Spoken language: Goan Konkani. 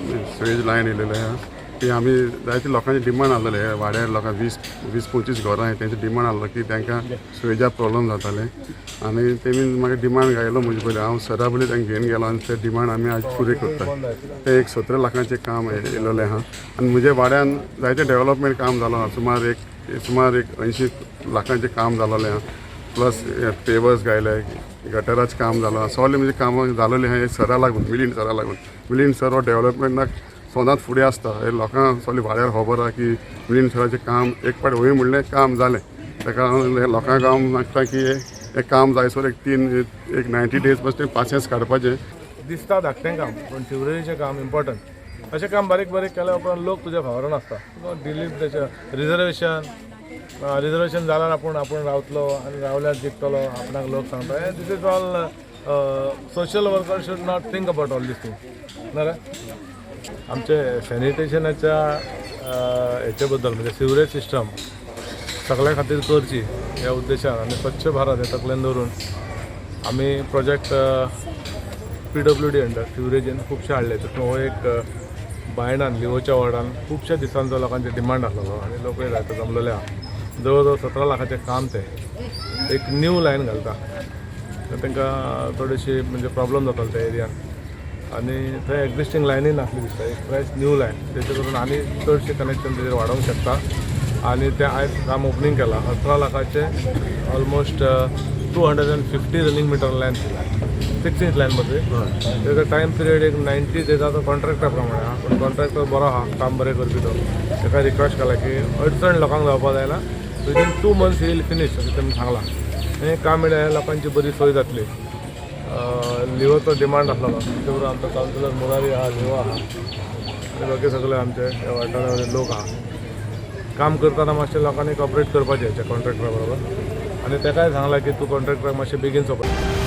सिवेज लायन येयलेले आहा की आमी जायते लोकांचे डिमांड आसलेले. ह्या वाड्यार लोकांक 20-25 घरां तेंचे डिमांड आसलो की तांकां सिवेजा प्रॉब्लम जाताले आनी तेमी म्हाका डिमांड घायलो म्हजे पयलीं. हांव सरा पयलीं तांकां घेवन गेलो आनी ते डिमांड आमी आज पुरे करता. ते एक 17 लाखांचें काम येयलेलें आहा आनी म्हज्या वाड्यान जायते डेवलपमेंट काम जालो आहा. सुमार एक 80 लाखांचें काम जालोलें आहा. प्लस पेवर्स घायले, गटराचें काम जालां, सगळें म्हणजे कामां जालोलीं आहा हे सरा लागून, मिलिंद सरा लागून. मिलिंद सर हो डेवलपमेंटाक सदांच फुडें आसता. हे लोकांक सगळें वाड्यार खबर आहा की मिलिंद सराचें काम एक फावट वय म्हणलें, काम जालें. ताका लागून हे लोकांक हांव मागता की हें काम जायसर एक तीन एक 90 डेज पासून पासियेंस काडपाचें. दिसता धाकटें काम, पूण सिवरेजीचें काम इम्पॉर्टंट. अशें काम बारीक बारीक केल्या उपरांत लोक तुज्या फावरान आसता. तुका दिलीप तेचें रिजर्वेशन, रिजर्वेशन जाल्यार आपूण आपूण रावतलो आनी रावल्यार जिखतलो, आपणाक लोक सांगता. This is all social worker should not think about all these thing ना रे. आमचे सॅनिटेशनाच्या हेचे बद्दल, म्हणजे सिवरेज सिस्टम सगळ्या खातीर करची ह्या उद्देशान आनी स्वच्छ भारत हे तकलेन दवरून आमी प्रोजेक्ट पीडब्ल्यूडी अंडर सिवरेजीन खुबशे हाडले. तितून हो एक बायणान लिवोच्या वॉर्डान खुबश्या दिसांचो लोकांचे डिमांड आसलेलो आनी लोकूय जायते जमलेले आहा. जवळ जवळ 17 लाखाचें काम तें. एक न्यू लायन घालता तर तांकां थोडीशी म्हणजे प्रॉब्लम जातालो त्या एरियान आनी थंय एग्जिस्टींग लायनूय नासली दिसता. एक फ्रेश न्यू लायन तेचे करून आनी चडशे कनेक्शन तेजेर वाडोवंक शकता आनी तें आयज काम ओपनींग केलां. 18 लाखाचें almost 250 running meter line, 6 inch line मध्ये. तेजो टायम पिरियड एक 90 डेजाचो कॉन्ट्रॅक्टा प्रमाणे आहा, पूण कॉन्ट्रॅक्टर बरो आहा, काम बरें करपी तो. ताका रिक्वेस्ट केला की अडचण लोकांक जावपा जायना, within 2 months he'll finish अशें तेमी सांगलां. हें काम मेळ्ळ्यार लोकांची बरी सोय जातली. लिवोचो डिमांड आसलेलो. ते बरोबर आमचो कावन्सिलर मुरारी आहा, लिवो आहा आनी बाकी सगळे आमचे ह्या वाठाराचे लोक आहा. काम करतना मातशें लोकांनी कॉपरेट करपाचें हेच्या कॉन्ट्रॅक्टरा बरोबर आनी ताकाय सांगलां की तूं कॉन्ट्रॅक्टराक मातशें बेगीन सोंपय.